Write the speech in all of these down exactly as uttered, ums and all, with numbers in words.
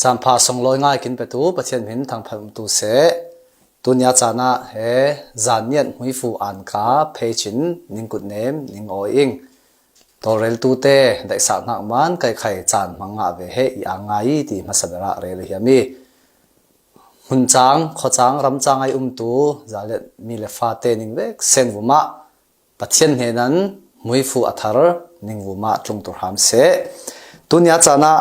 Zampha songlawi ngai kin petu Pathian min thangphat umtu seh. Tunia caan ah he zan niat hmuifu an ka phei cin ning kutnem ning awi ing. Tawlreltute daihsak hnak man kaikhai caan hmang ngah ve he i ang ngai ti hmasa berah rel hiam i. Hmun cang, khua cang, ram cang ai umtu zale mi le fate ning vek sen vumah Pathian hnenan hmuifu a thar ning vumah tlungtu hram seh. Tunia caan ah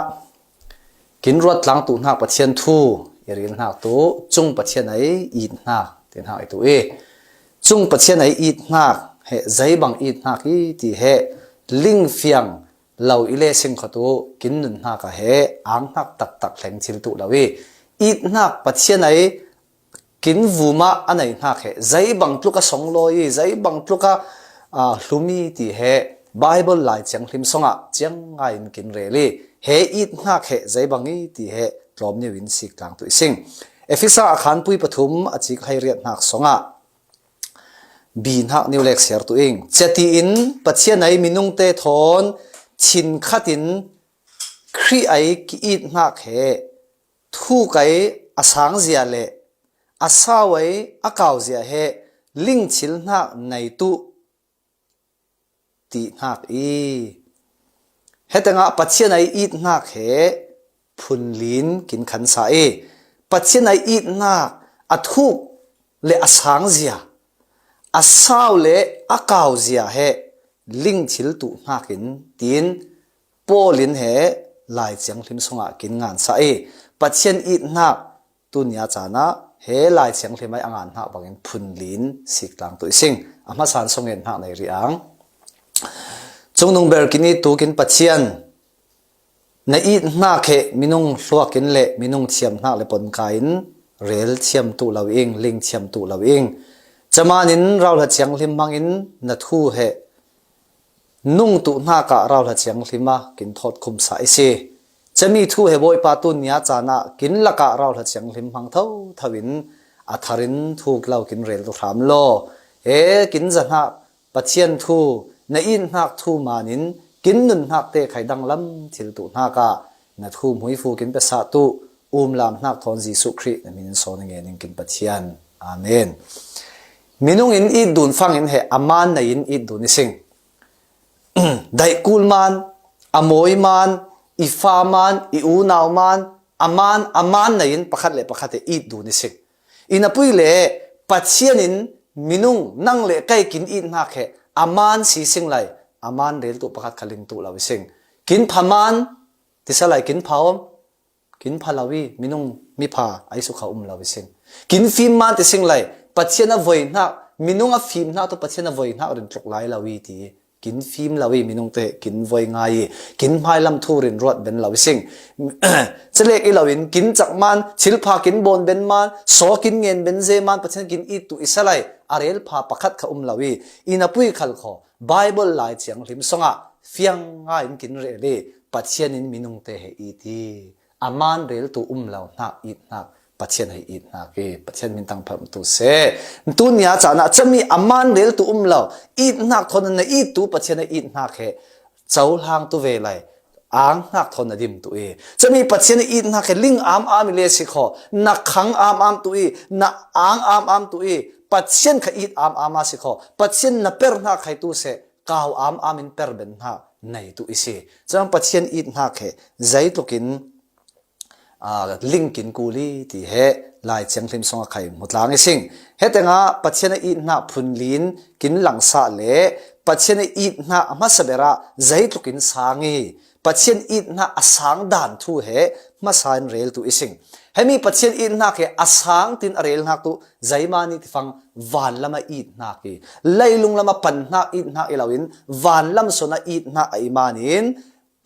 kin ruat tlangtu hnak Pathian thu i ril hnak tu cung Pathian ai it hnak ti hnak i tu i cung Pathian ai it hnak he zei bang it hnak i ti he lingfiang lo i le sing kho tu kin nun hnak a he ang hnak taktak hleng thil tuh lo i it hnak Pathian ai kin vumah a nei hnak he zei bang tluk a songlawi i zei bang tluk a hlum i ti he Bible Lai Thianghlim songah ciang ngai in kin rel i he it hnak he zei bang i ti he tlawm niu in sik tlang tu i sing. Efesa a khanpui pathum a cik hai riat hnak songah bi hnak niu lek siar tu ing. Ciati in Pathian ai minungte thawn thin khat in Khrih ai ki it hnak he thuk ai a sang zia le a sau ai a kau zia he lingchil hnak nei tuh ti hnak i. Hetengah Pathian ai it hnak he phunlin kin khansa i Pathian ai it hnak a thuk le a sang zia a sau le a kau zia he lingchil tuh hnak in tin Paul in he Lai Thianghlim sungah kin ngansa i Pathian it hnak tunia caan ah he Lai Thianghlim ai a ngan hnak bangin phunlin sik tlang tu i sing. A hmasa in song en hnak nei rih ang. Cungnung ber kin it tu kin Pathian na it hnak he minung hluak in le minung thiam hnak le ponka in rel thiam tuh lo ing, ling thiam tuh lo ing. Caman in rauhla thianghlim hmang in na thu he nung tuh hnak ah rauhla thianghlim ah kin thawt khumsa i si. Cami thu he Bawipa tunia caan ah kin lakah rauhla thianghlim hmang thotho in a thar in thuk lo kin rel tu hram law he kin zahnak Pathian thu na it hnak thu man in kin nun hnak te khai danglam thil tuh hnak ah na thu hmuifu kin pesa tuh umlam hnak thawn Jesuh Khrih na min in sawn nge ning kin Pathian. Amen. Minung in it dun fang in he a man nei in it dun i sing. Daihkul man, a mawi man, i fa man, i unau man, a man a man nei in pakhat le pakhat he it dun i sing. I na pui le Pathian in minung nang le kei kin it hnak he a man si sing lai, a man rel tuh pakhat kha ling tuh lo i sing. Kin pha man tisa lai kin pha om, kin pha lo i minung mipha ai sukha um lo i sing. Kin fim man ti sing lai Pathian a voi hnak, minung a fim hnak tu Pathian a voi hnak rin tluk lai lo i ti kin fim lo i minung te kin voi ngai i kin hmailam thu rin ruat ben lo i sing. Calek i lo in kin cak man, thilpha kin bawn ben man, saw kin ngen ben ze man Pathian kin it tuh i sa lai a rel pha pakhat kha um lo i i na pui khal kho Bible Lai Thianghlim songah fiang ngai in kin rel i Pathian in minung te he it i a man rel tuh um lo hnak it hnak Pathian he it hnak i Pathian min thangphat tu seh. Tunia caan ah cami a man rel tuh um lo it hnak thawn na it tuh Pathian he it hnak he cohlang tu ve lai ang hnak thawn na dim tuh i cami Pathian he it hnak he ling am am i le si kho na khang am am tuh i na ang am am tuh i Pathian kha it am am a si kho Pathian na per hnak khai tu seh kau am am in per ben hnak nei tuh i si. Cang Pathian it hnak he zeitluk in ling kin kul i ti he Lai Thianghlim sungah khai hmu tlang i sing. Hetengah Pathian a it hnak phunlin kin langsah le Pathian a it hnak hmasa berah zeitluk in sang i Pathian it hnak a sang dan thu he hmasa in rel tuh i sing. Hemi Pathian it hnak he a sang tin a rel hnak tuh zeimani tifang vanlam a it hnak i leilung lam a pan hnak it hnak i lo in vanlam sawn a it hnak a i manin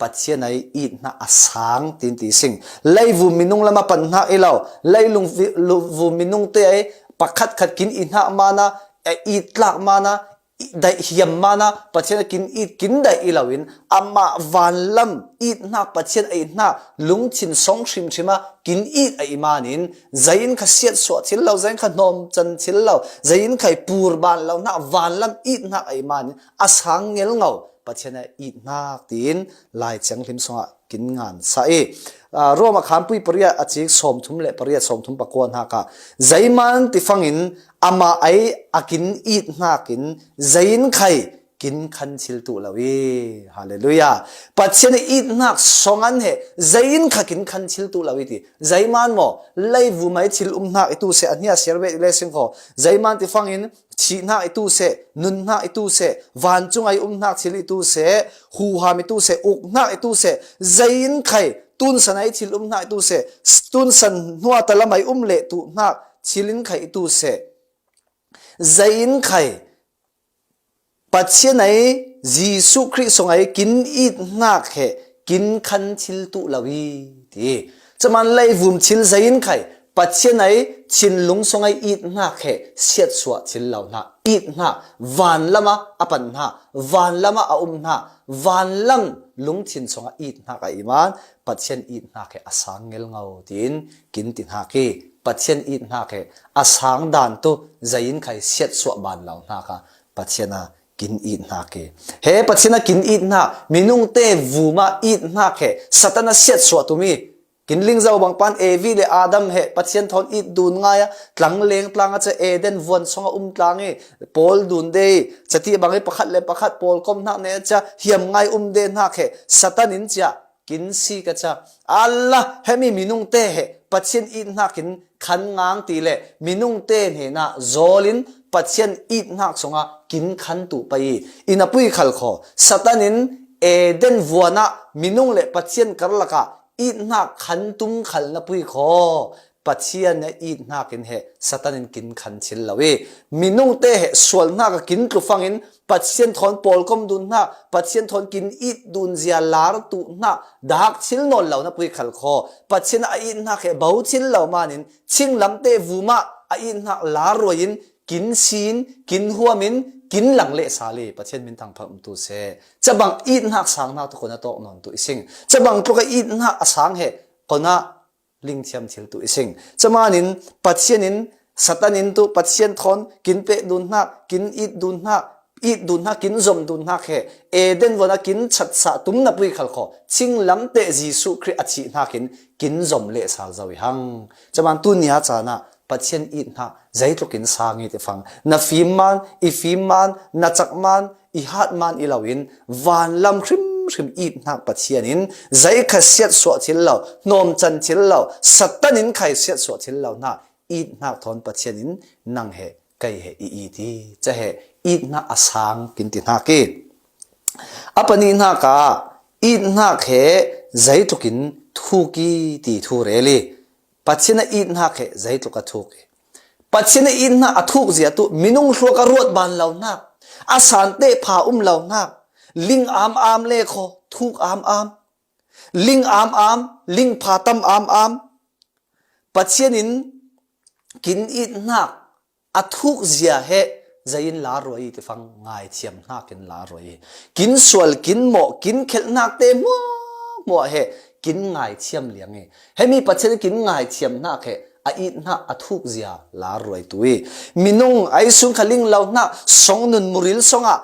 Pathian a it hnak a sang tin ti sing. Leivum minung lam a pan hnak i lo leilung vum minung te a pakhat khat kin i hnak mana a it tlak mana daih hiam mana Pathian a kin it kin daih i lo in amah vanlam it hnak Pathian a it hnak lungthin song hrimhrim a kin it a i manin zain kha siatsuah thil lo zain kha hnawm can thil lo zain kha i pur ban lo hnak vanlam it hnak a i manin a sang ngelngo Pathian a it hnak tiin Lai Thianghlim sungah kin ngansa i. Aa, Roma khanpui pariat a cik sawmthum le pariat, sawmthum pakua hnaka, "Zeiman tifangin amah ei a kin it hnakin zeiin khai kin khan thil tuh lo i." Halleluiah. Pathian i it hnak song an he zeiin kha kin khan thil tuh lo i ti. Zeiman maw? Leivum ei thil um hnak i tu seh, a hnia siar ve i le sing kho. Zeiman tifangin thih hnak i tu seh, nun hnak i tu seh, vancung ei um hnak thil i tu seh, huham i tu seh, uk hnak i tu seh, zeiin khai tunsan ei thil um hnak i tu seh, tunsan hnuata lam ei um leh tuh hnak thil in khai i tu seh, zeiin khai Pathian ei Jesuh Khrih song ei kin it hnak he kin khan thil tuh lo i ti. Caman leivum thil zeiin khai Pathian ei thinlung song ei it hnak he siatsuah thil lo hna, it hnak, van lamah a pan hnak, van lamah a um hnak, van lam lungthin song a it hnak a i man Pathian it hnak he a sang ngelngo tiin kin ti hnak i. Pathian it hnak he a sang dan tu zeiin khai siatsuah ban lo hnaka Pathian a kin it hnak i. He Pathian a kin it hnak, minungte vum a it hnak he Satan a siatsuah tum i. Kin ling zo bang pan Evi le Adam he Pathian thawn it dun ngai a, tlang leng tlang a cia Eden vuan song a um tlang i, pawl dun de i, cati bang i pakhat le pakhat pawl kom hnak ne a cia hiam ngai um de hnak he Satan in cia kin si ka cia. Allah, hemi minungte he Pathian it hnakin khan ngang ti le minungte hnenah zawlin Pathian it hnak song a kin khan tuh pah i. I na pui khal kho. Satan in Eden vuan ah minung le Pathian karlak ah it hnak khan tum khal na pui kho. Pathian a it hnakin he Satan in kin khan thil lo i. Minungte he sual hnak a kin tlu fangin Pathian thawn pawl kom dun hnak, Pathian thawn kin it dun zia lar tuh hnak, dak thil nawn lo na pui khal kho. Pathian a it hnak he bo thil lo manin, chinglamte vum ah a it hnak lar ruai in, kin sin, kin huam in, kin lang leh sal i, Pathian min thangphang um tu seh. Cabang it hnak sang hnak tu kona tawk nawn tu i sing. Cabang tluk a it hnak a sang he kona lingthiam thil tu i sing. Camanin Pathian in, Satan in tu Pathian thawn kin peh dun hnak, kin it dun hnak, it dun hnak, kin zom dun hnak he Eden vuan a kin chatsah tum na pui khal kho. Chinglamte Jesuh Khrih a thih hnakin kin zom leh sal zo i hang. Caman tu nia caan ah Pathian it hnak zeitluk in sang i ti fang. Na fim man, i fim man, na cak man, i hat man i lo in, van lam hrimhrim it hnak Pathian in, zei kha siatsuah thil lo, hnawmcan thil lo, Satan in khai siatsuah thil lo hnak it hnak thawn Pathian in nang he, kei he i it i. Ca he it hnak a sang kin ti hnak i. A panih hnak ah it hnak he zeitluk in thuk i ti thu rel i. Pathian a it hnak he zeitluk a thuk i. Pathian a it hnak a thuk zia tu minung hluak a ruat ban lo hnak, a sante pha um lo hnak, ling am am le kho, thuk am am, ling am am, ling pha tam am am. Pathian in kin it hnak a thuk zia he zeiin lar ruai i ti fang, ngaithiam hnakin lar ruai i. Kin sual, kin mawh, kin khelh hnak te hmuahhmuah he kin ngaithiam liang i. Hemi Pathian kin ngaithiam hnak he a it hnak a thuk zia lar ruai tu i. Minung ei sun kha ling lo hnak, song nun muril song ah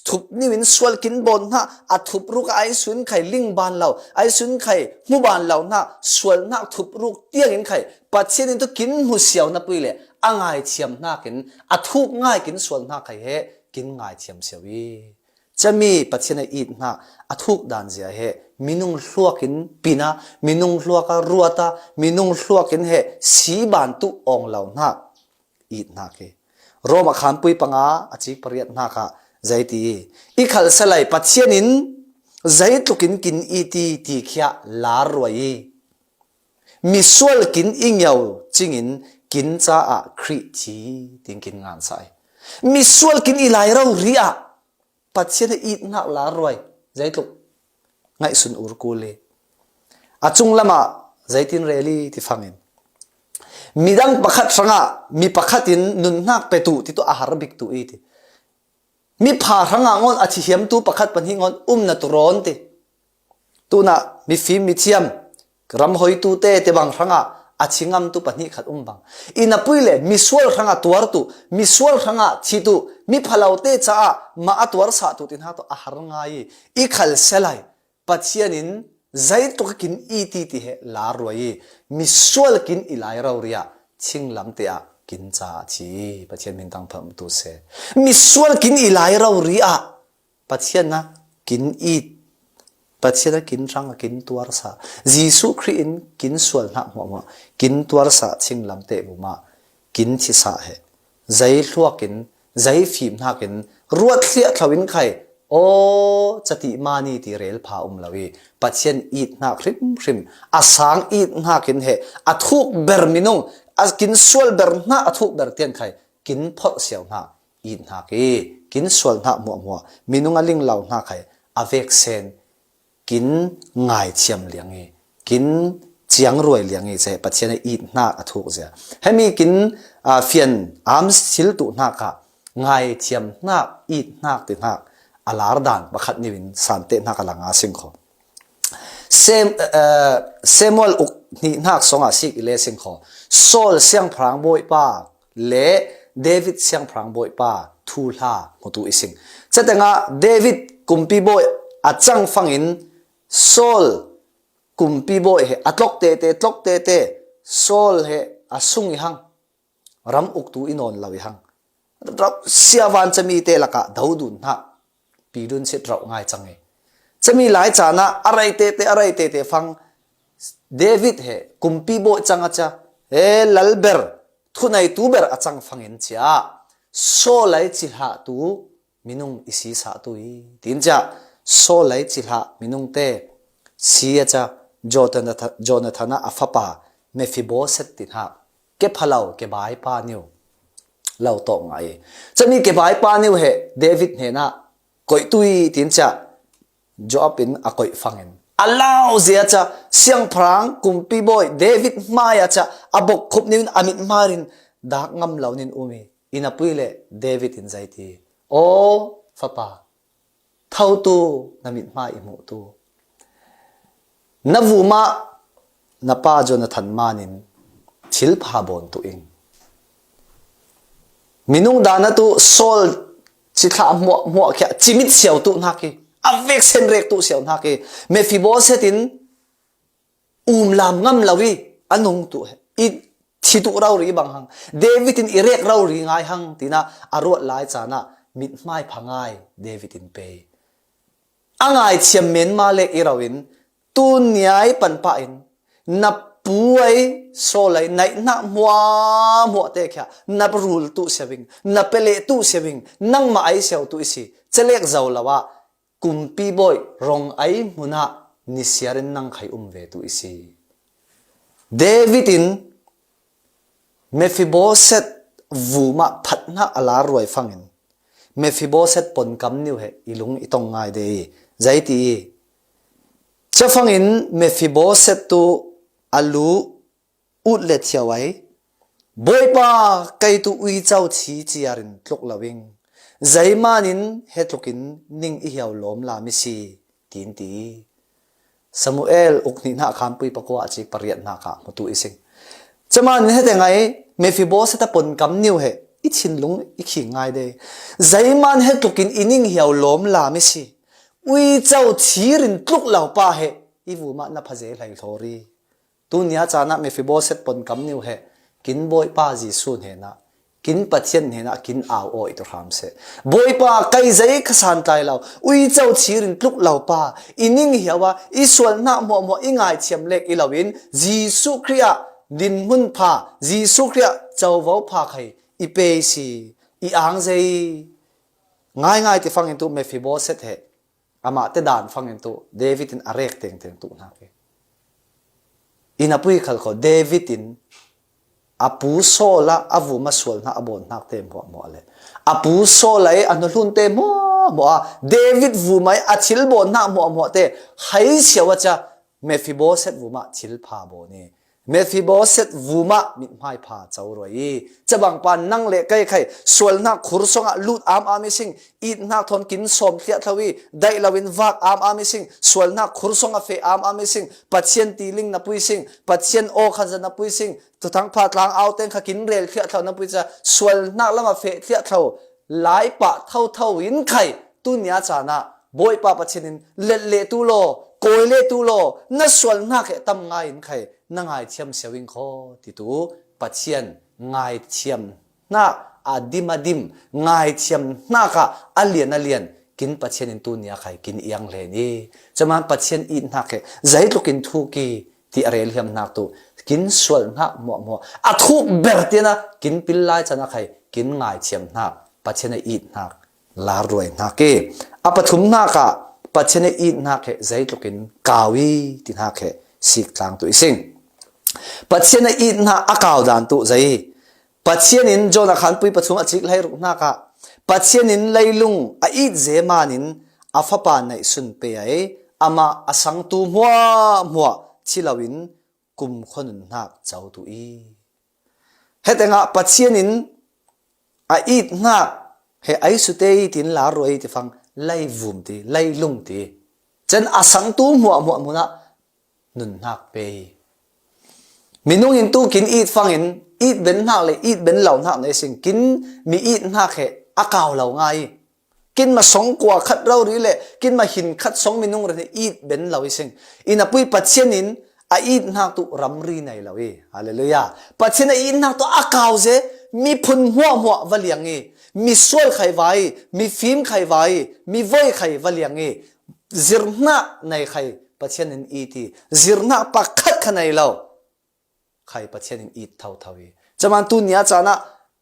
thup niu in sual kin bawn hnak, a thup ruk a ei sun khai ling ban lo, ei sun khai hmu ban lo hnak, sual hnak thup ruk tiang in khai Pathian in tu kin hmu siau na pui le a ngaithiam hnakin a thuk ngai kin sual hnak khai he kin ngaithiam siau i. Cami Pathian a it hnak a thuk dan zia he minung hluak in pin a, minung hluak a ruat a, minung hluak in he si ban tu awng lo hnak it hnak i. Roma khanpui panga a cik pariat hnak ah zei ti i. I khalsa lai Pathian in zeitluk in kin it i ti khia lar ruai i. Misual kin i ngeu cingin kin caah Khrih thi, tiin kin ngansa i. Misual kin i lai rori ah Pathian a it hnak lar ruai zeitluk ngaihsun ur kul i. A cunglam ah zeitin rel i ti fangin, midang pakhat hrangah mi pakhat in nun hnak pe tu ti tu a har bik tu i ti. Mipha hrangah ngawn a thihiamtu pakhat pahnih ngawn um na tu rawn ti. Tunah mifim mithiam, ramhoitute te bang hrangah a thi ngamtu pahnih khat um bang. I na pui le misual hrangah tuartu, misual hrangah thitu, mipha lote caah mah a tuarsahtu ti hna tu a har ngai i. I khalsa lai Pathian in Zeitluk kin it i ti he lar ruai i, misual kin i lai rori ah, thinglamteh ah kin ca a thi. Pathian min thangthat tu se. Misual kin i lai rori ah, Pathian na kin it, Pathian na kin rang, kin tuarsa. Jesuh Khrih in kin sual hnak hmuahhmuah, kin tuarsa thinglamteh vumah kin thisa he. Zei hluakin, zei fim hnakin, ruat thliah thlo in khai, aw, cati mani ti rel pha um lo i, Pathian it hnak hrimhrim, a sang it hnakin he, a thuk ber minung, a kin sual ber hnak a thuk ber tian khai, kin phorh siau hnak, it hnak i, kin sual hnak hmuahhmuah, minung a linglau hnak khai, a veksen, kin ngaithiam liang i, kin ciangruai liang i, ceh Pathian a it hnak a thuk zia. Hemi kin, a, fian am thil tuh hnak ah, ngaithiam hnak, it hnak ti hnak, a lar dan pakhat niu in sante hnak a la nga sing kho. Sem-, eh, Samuel uk hnih hnak song ah sik i le sing kho. Saul siangpahrang bawipa le David siangpahrang bawipa thuhla mutu i sing. Catengah David kumpi bawi a cang fangin Saul kumpi bawi he a tlok tete, tlok tete, Saul he a sung i hang. Ram uktu i nawn lo i hang. Rauh sia van cami te lakah dodun hnak. Pidun sit rauh ngai cang i. Cami lai caan ah a rei tete, a rei tete fang David he kumpi bawi cang a cia. He lalber, thuneitu ber a cang fangin cia. Saul ai cilhah tu minung i sisah tu i. Tin cia, Saul ai cilhah minung te si a cia, Jonathan, Jonathan a fapa, Mephiboset ti hnak. Ke pha lo, ke bai pa niu. Lo tawk ngai. Cami ke bai pa niu he David hnenah koih tu i tin cia Joab in a koih fangin. A lau zia cia siangpahrang kumpi bawi David hmai a cia a bok khup niu in a mit hmai rin dak ngam lo nin um i. Inn a pui le David in zei ti. Aw, fapa. Tho tu na mit hmai i hmuh tu. Na vumah na pa Jonathan manin thil pha bawn tu ing. Minung dana tu Saul cithlah hmuah, hmuah khia cimit siau tu hnak i. A veksen rek tu siau hnak i. Mephiboset in um lam ngam lo i a nung tu he. I thi tu rori bang hang. David in i rek rori ngai hang tina a ruat lai caan ah mit hmai pha ngai David in pe. A ngaithiam men mah le i rau in tun niai panpah in na pu ai Saul ai naih hnak hmuahhmuah te khia na rul tu siau ing, na peleh tu siau ing, nangmah ai siau tu i si. Calek zo lo ah kumpi bawi rong ai hmun ah nisiar in nang khai um ve tu i si. David in Mephiboset vumah phat hnak a lar ruai fangin Mephiboset ponkam niu he i lung i tong ngai de i. Zei ti i. Cia fangin Mephiboset tu a lu ut le thiau ai. Bawipa, kei tu uico thi ciar in tluk lo ing. Zeiman in he tlukin ning i hiau lawm lam i si, tin ti. Samuel uk hnih hna khampui pakua a cik pariat hna kha hmutu i sing. Caman in hete ngai Mephiboset a ponkam niu he i thinlung i khing ngai de. Zeiman he tlukin i ning hiau lawm lam i si. Uico thir in tluk lo pa he i vumah na phaze hlai hlawri. Tunia caan ah Mephiboset ponkam niu he kin Bawipa Jesuh hnenah, kin Pathian hnenah kin au aw i tu hram seh. Bawipa, kei zei kha santlai lo, uico thir in tluk lo pa, i ning hiau a, i sual hnak hmuahhmuah i ngaithiam lek i lo in, Jesuh Khrih ah dinhmun pha, Jesuh Khrih ah covo pha khai i pe i si, i ang zei. Ngaingai ti fangin tu Mephiboset he amah te dan fangin tu David in a rek tengteng tu hnak i. Inn a pui khal kho David in a pu Saul a a vumah sual hnak a bawn hnak te hmuahhmuah le a pu Saul ai a hnuhlun te hmuahhmuah a David vumah a thil bawn hnak hmuahhmuah te hai siau a cia Mephiboset vumah thil pha bawn i. Mephiboset vumah mithmai pha co ruai i. Cabang pa nang le kei khai sual hnak khur songah lut am am i sing, it hnak thawn kin sawm thliah thlo i, daih lo in vak am am i sing, sual hnak khur songah feh am am i sing, Pathian tiling na pui sing, Pathian aw khan za na pui sing, Thuthang pha tlang au teng kha kin rel thliah thlo na pui ca, sual hnak lamah feh thliah thlo, lai pah thotho in khai, tunia caan ah, Bawipa Pathian in let leh tu law, kawi le tu law, na sual hnak he tam ngai in khai, na ngaithiam siau in khaw, titu Pathian ngaithiam hnak a dim a dim, ngaithiam hnak ah a lian a lian, kin Pathian in tu nia khai, kin iang len i. Caman Pathian it hnak he, zeitluk in thuk i, ti a rel hiam hnak tu, kin sual hnak muahmuah, a thuk ber tiana, kin pil lai cana khai, kin ngaithiam hnak, Pathian a it hnak, lar ruai hnak i. A pathum hnak ah, Pathian a it hnak he, zeitluk in kau i, ti hnak he, sik tlang tu i sing. Pathian a it hnak a kau dan tu zei. Pathian in Jonah khanpui pathum a cik hleiruk hnak ah, Pathian in leilung a it ze man in a fapa neih sun pe ai, amah a sangtu hmuahhmuah thi lo in kumkhua nun hnak co tu i. He tengah Pathian in a it hnak he ai sute i tin lar ruai i ti fang, leivum ti, leilung ti. Cun a sangtu hmuahhmuah hmun ah nun hnak pe i. Minung in tu kin it fangin, it ben hnak le it ben lo hnak nei sing, kin mi it hnak he a kau lo ngai i. Kin ma song kua khat rori le, kin ma hin khat song minung ren he it ben lo i sing. Ina pui Pathian in a it hnak tu ramri nei lo i. Halleluiah. Pathian a it hnak tu a kau ze, mi phun hmuahhmuah va liang i, mi sual khai va i, mi fim khai va i, mi voi khai va liang i, zir hnak nei khai Pathian in it i, zir hnak pakhat kha nei lo khai Pathian in it thotho i. Caman tu nia cana,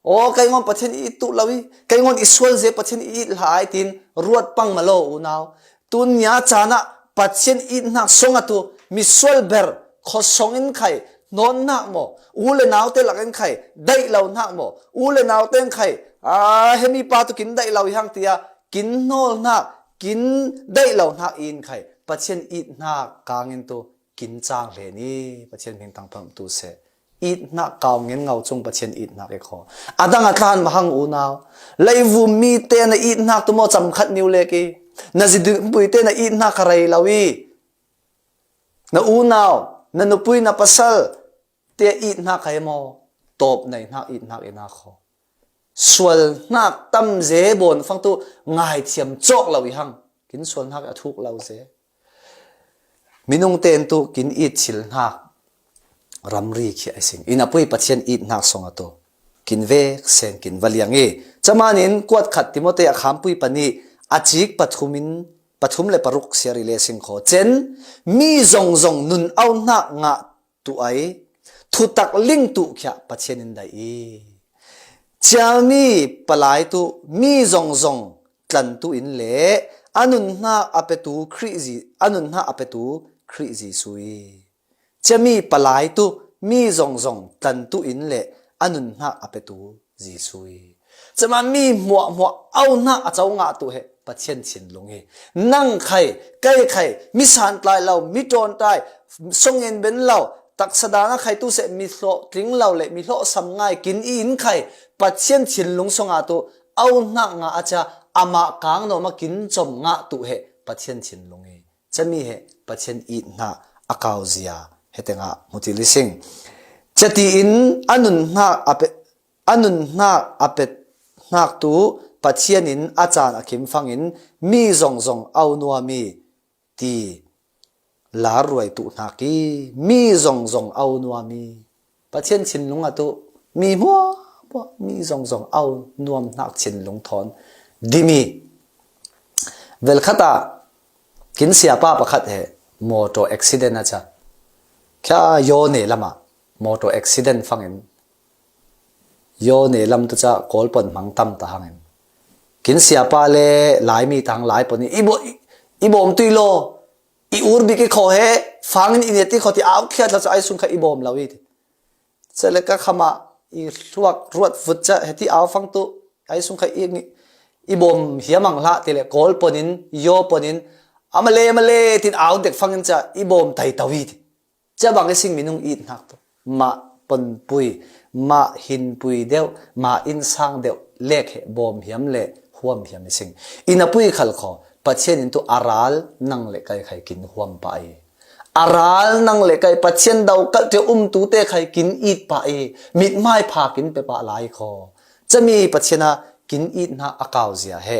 aw, kei ngon Pathian i it tu lo i, kei ngon i sual ze Pathian i it hlah ai tin ruat pang ma lo unau. Tu nia cana Pathian it hnak song a tu, mi sual ber, khuasong in khai, nawn hnak maw, u le naute lak in khai, daih lo hnak maw, u le naute in khai, a, hemi pa tu kin daih lo i hang tia, kin nawl hnak, kin daih lo hnak in khai, Pathian it hnak kang in tu, kin cang hlen i, Pathian hming tangphang tu seh. It hnak kau ngen ngau cung Pathian it hnak i khaw. A dang a tlan ma hang unau. Leivum mi te na it hnak tu maw cam khat niu lek i. Na zidikpui te na it hnak kha rei lo i. Na unau, na nupui, na pasal te it hnak kha i maw. Tawp nei hnak it hnak i na khaw. Sual hnak tam ze bawn fang tu ngaithiam cawk lo i hang. Kin sual hnak a thuk lo ze. Minung ten tu kin it chil hnak ramri khi a sing. Ina pui Pathian it hnak song a tu kin vek sen kin va liang i. Caman in kuat khat Timote a khampui panih a cik pathum in, pathum le paruk siar i le sing khaw. Cen mi zongzong nun au hnak ngah tu ai, thutak ling tu khia Pathian in dai i. Ciami palai tu mi zongzong tlan tu in le a nun hnak a petu Khrih Ji-, a nun hnak a petu Khrih Jesu i. Ciami palai tu mi zongzong tlan tu in le a nun hnak a petu Jesu i. Cama mi hmuahhmuah au hnak a co ngah tu he Pathian thinlung i. Nang khai, kei khai, mi santlai lo, mi ṭawnṭai, songin ben lo, taksa dan a khai tu seh mi hlawh tling lo le mi hlawh sam ngai kin i in khai Pathian thinlung song a tu au hnak ngah a cia amah kang nawm a kin com ngah tu he Pathian thinlung i. Cami he Pathian it hna a kau zia he tengah hmu ti lising. Cati in a nun hnak a pe-, a nun hnak a pet hnak tu Pathian in a caan a khim fangin mi zongzong au nuam i ti lar ruai tu hnak i mi zongzong au nuam i Pathian thinlung a tu mi hmuahhmuah mi zongzong au nuam hnak thinlung thawn dimi. Velkhat ah kin siapa pakhat he motor accident a ca. Kha Yone lamah motor accident fangin Yone lam tu ca Kawl pon hmang tam ta hangin kin siapa le Laimi tang lai pon i bo-, i bawm tui law i ur bik i khaw he fangin i net i khaw ti au khiat la cu ai sung kha i bawm lo i ti. Cale ka khama i hluak ruat vut ca he ti au fang tu ai sung kha i, i bawm hiam ang hlah ti le Kawl pon in Yaw pon in a male male tin au dek fangin ca i bawm tai tau i ti. Cia bang i sing minung it hnak tu mah ponpui, mah hinpui deuh, mah innsang deuh lek he bawm hiam le huam hiam i sing. I na pui khal khaw Pathian in tu a ral nang le kai khai kin huam pah i a ral nang le kai Pathian dokalh ṭia um tu te khai kin it pah i mithmai pha kin pe pah lai khaw. Cami Pathian a kin it hna a kau zia he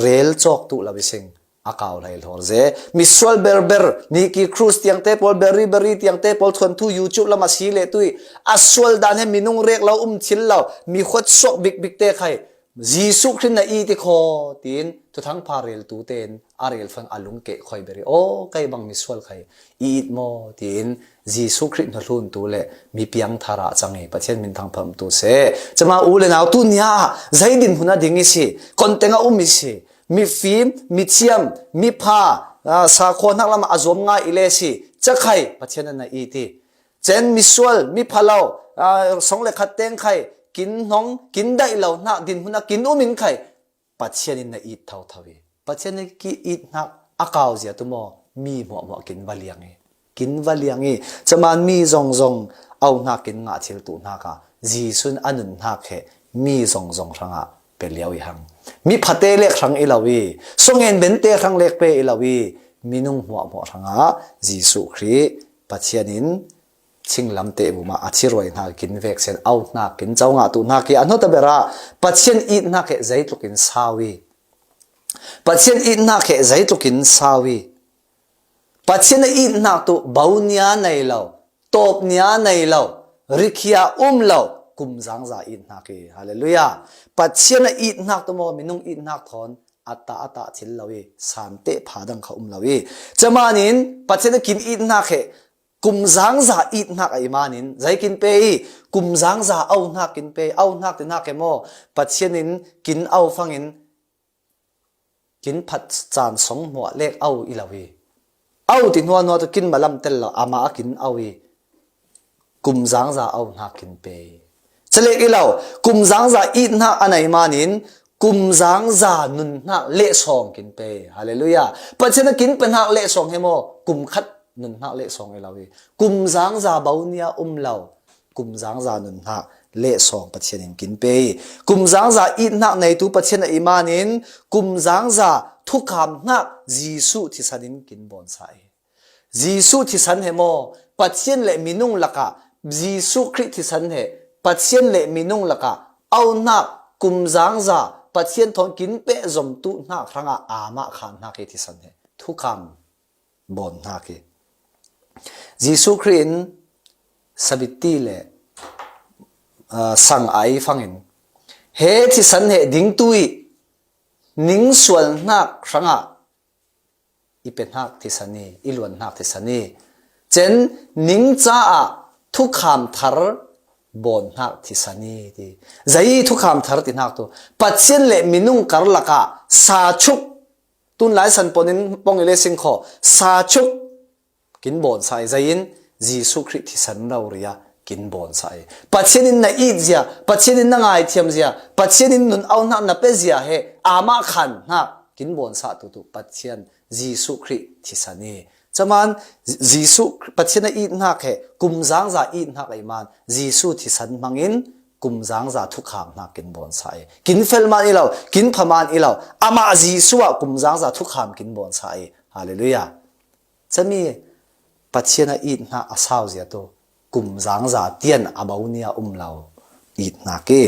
rel cawk tu lo i sing. a kau hlei hlor ze. Misual berber, Nicky Cruz tiangte pawl, Berry Berry tiangte pawl, thuanthu YouTube lama si le tui, a sual dan he minung rek lo, um thil lo, mi khuat suak bikbik te khai, Jesuh Khrih na it i khaw, tiin Thuthang pha rel tu ten a rel fang a lungkeh khoi beri. O, kei bang misual khai i it maw, tiin Jesuh Khrih na hlun tu le mi piang thara chang i Pathian min thang pham tu se. Chama u le nau tu nia, zaidin huna ding i si, konteng a um i si, mi fim, mi thiam, mi pha, a, sa khaw hnak lama a zuam ngai i le si, cha khai Pathian na it i. Cen misual, mi phalo, a, song le khat teng khai, kin hnong, kin daih lo hnak din huna kin um in khai, Pathian in na it thotho i. Pathian na ki it hnak a kau zia tu maw, mi hmuahhmuah kin va liang i. Kin va liang i. Caman mi zongzong au hnak kin ngah thil tu hnak a, Jesuh in a nun hnak he mi zongzong hrangah pe liau i hang. Mi phate lek hrang i lo i. Songen bente hrang lek pe i lo i. Minung hmuahhmuah hrangah Jesuh Khrih Pathian in chinglam te buma a thi ruai hna kin vek sen au hnak kin co ngah tu hnak i a hnawta berah Pathian it hnak he zeitluk in sau i. Pathian it hnak he zeitluk in sau i. Pathian a it hnak tu bau nia nei lo, tawp nia nei lo, rikhia um lo, kum zangza it hnak i. Halleluiah. Pathian a it hnak tu maw, minung it hnak thawn a ta a ta thil lo i, sante pha dang kha um lo i. Camanin Pathian a kin it hnak he kum zangza it hnak a i manin, zei kin pe i, kum zangza au hnak kin pe, au hnak ti hnak he maw, Pathian in kin au fangin, kin phat caan song hmuah lek au i lo i. Au ti hnuahnuah tu kin malam tel lo, amah a kin au i. Kum zangza au hnak kin pe i. Calek i lo, kum zangza it hnak a nei manin, kum zangza nun hnak leh sawng kin pe i. Halleluiah. Pathian a kin pe hnak leh sawng he maw, kum khat nun hnak leh sawng i lo i. Kum zangza bau nia um lo. Kum zangza nun hnak leh sawng Pathian in kin pe i. Kum zangza it hnak neitu Pathian a i manin, kum zangza thukham hnak Jesuh thisan in kin bawn sa i. Jesuh thisan he maw, Pathian le minung lakah, Jesuh Khrih thisan he Pathian le minung lakah, au hnak kum zangza Pathian thawn kin peh zom tu hnak hrangah amah khan hnak i thisan he. Thukham bawn hnak i. Jesuh Khrih in sabitti le, aa, sang a ei fangin, he thisan he dingtu i ning sual hnak hrangah i pe hnak thisan i, i luan hnak thisan i. Cen ning caah thukham thar bawn hnak thisan i ti. Zei thukham thar ti hnak tu. Pathian le minung karlak ah sa chuk, tun lai san pon in pong i le sing kho, sa chuk kin bawn sa i, zei in Jesuh Khrih thisan rori ah kin bawn sa i. Pathian in na it zia, Pathian in na ngaithiam zia, Pathian in nun au hnak na pe zia he amah khan hnak kin bawn sa tu tu Pathian Jesuh Khrih thisan i. Caman Jesuh, Pathian a it hnak he kum zangza it hnak a i man Jesuh thisan hmangin kum zangza thukham hnak kin bawn sa i. Kin fel man i lo, kin pha man i lo, amah Jesuh ah kum zangza thukham kin bawn sa i. Halleluiah. Cami Pathian a it hnak a sau zia tu kum zangza tian a bau nia um lo it hnak i.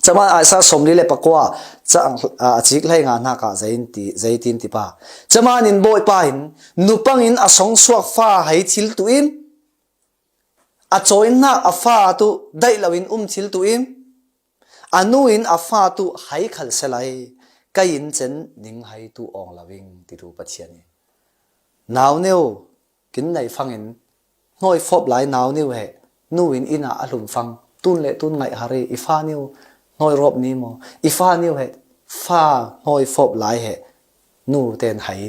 Caman Isaiah sawmli le pakua ca, a, a cik hlei nga hnak ah zei in ti, zei tin ti pa. Caman in Bawipa in nupang in a songsuak fa hei thil tu in, a cawi hnak a fa tu daih lo in um thil tu in, a nu in a fa tu hai khal se lai, kei in cen ning hai tu awng lo in ti tu Pathian i. Nau neu kin nei fangin hnawi fawp lai nau neu he nu in inn ah a hlum fang, tun le tun ngaih hari i fa neu hnawi rawp ni maw, i fa neu he fa hnawi fawp lai he nu ten hai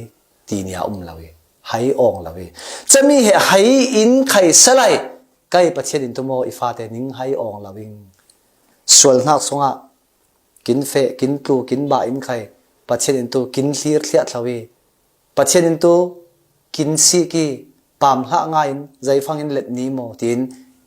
ti nia um lo i, hai awng lo i. Cami he hai in khai sa lai, kei Pathian in tu maw i fate ning hai awng lo in. Sual hnak sungah kin feh, kin tlu, kin bah in khai Pathian in tu kin hlir thliah thlo i. Pathian in tu kin sik i, pam hlah ngai in, zei fangin let ni maw, tiin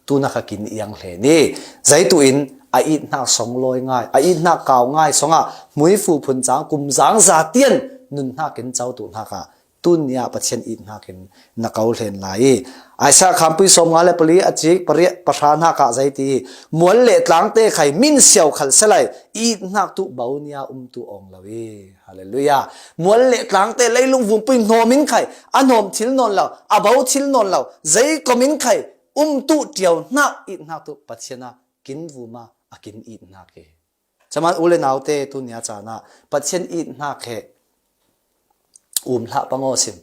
tu nak a kin iang hle ni. Zei tu in a it hnak song lawi ngai, a it hnak kau ngai songah muifu phun cang kum zangza tian nun hnak kin co tu hnak ah Tun nia Pathian it hnakin na ko hlen lai i. Isaiah khampui sawmnga le pali a cik pariat pahra hna kah zei ti i, mual le tlangte khai min siau khal se lai, it hnak tu bo nia um tu awng lo i. Hallelujah. Mual le tlangte leilung vumpuin hnawm in khai, a hnawm thil nawn lo, a bo thil nawn lo, zei kom in khai, um tu ṭiau hnak it hnak tu Pathian a kin vuma a kin it hnak i. Caman u le naute tun nia caan ah Pathian it hnak he um hlah pangaw sim.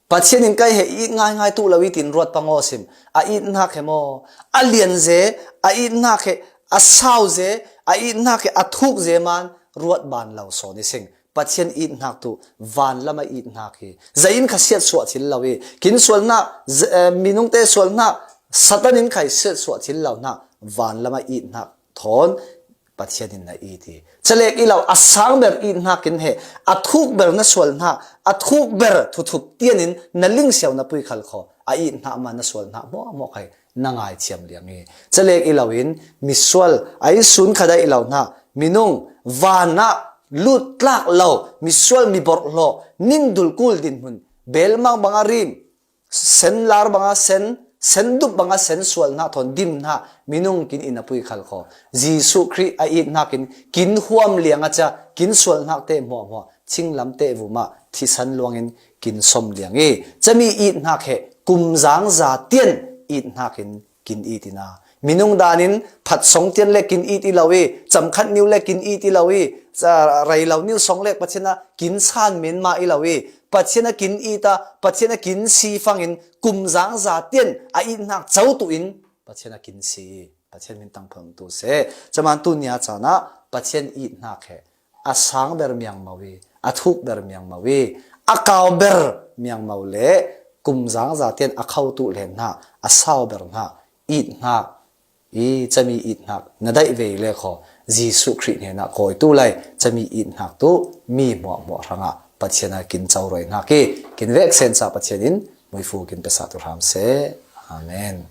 Pathian in kai he it ngaingai tu lo i tin ruat pangaw sim. A it hnak he maw, a lian ze, a it hnak he a sau ze, a it hnak he a thuk ze man ruat ban lo sawn i sing. Pathian it hnak tu van lam a it hnak hi. Zei in kha siat suah thil lo i. Kin sual hnak, ze-, eh, minungte sual hnak, Satan in khai siat suah thil lo hnak, van lam a it hnak thawn Pathian in na it i. Calek i lo, a sang ber it hnak in he, a thuk ber na sual hnak, a thuk ber thuthup tian in na ling siau na pui khal kho, a it hnak ma na sual hnak hmuahhmuah khai na ngaithiam liang i. Calek i lo in, misual, a i sun kha daih lo hnak, minung, van ah lut tlak lo, misual mi borh hlawh, ning dul kul dinhmun, belmang bang a rim, sen lar banga sen, sen dup banga sen sual hnak thawn dim hnak, minung kin in a pui khal kho. Jesuh Khrih a it hnakin kin huam liang a cia, kin sual hnak te hmuahhmuah, thinglam te vumah, thisen luangin kin som liang i. Cami it hnak he, kum zang za tian it hnakin kin it ina. Minung danin phat song tian le kin it i lo i, camkhat niu le kin it i lo i, ca-, rei lo niu song le Pathian a kin san men mah i lo i, Pathian a kin it a, Pathian a kin si fangin kum zang za tian a it hnak co tu in Pathian a kin si i, Pathian min tangphang tu se. Caman tu nia caan ah Pathian it hnak he a sang ber miang mo i, a thuk ber miang mo i, a kau ber miang mo le kum zang za tian a kho tu len hna, a sau ber hna, it hnak i, cami it hnak na daih ve le kho, Jesuh Khrih hnenah kawi tu lai, cami it hnak tu mi hmuahhmuah hrangah Pathian a kin co roi hnak i, kin vek sen ca Pathian in muifu kin pesa tu hram se. Amen.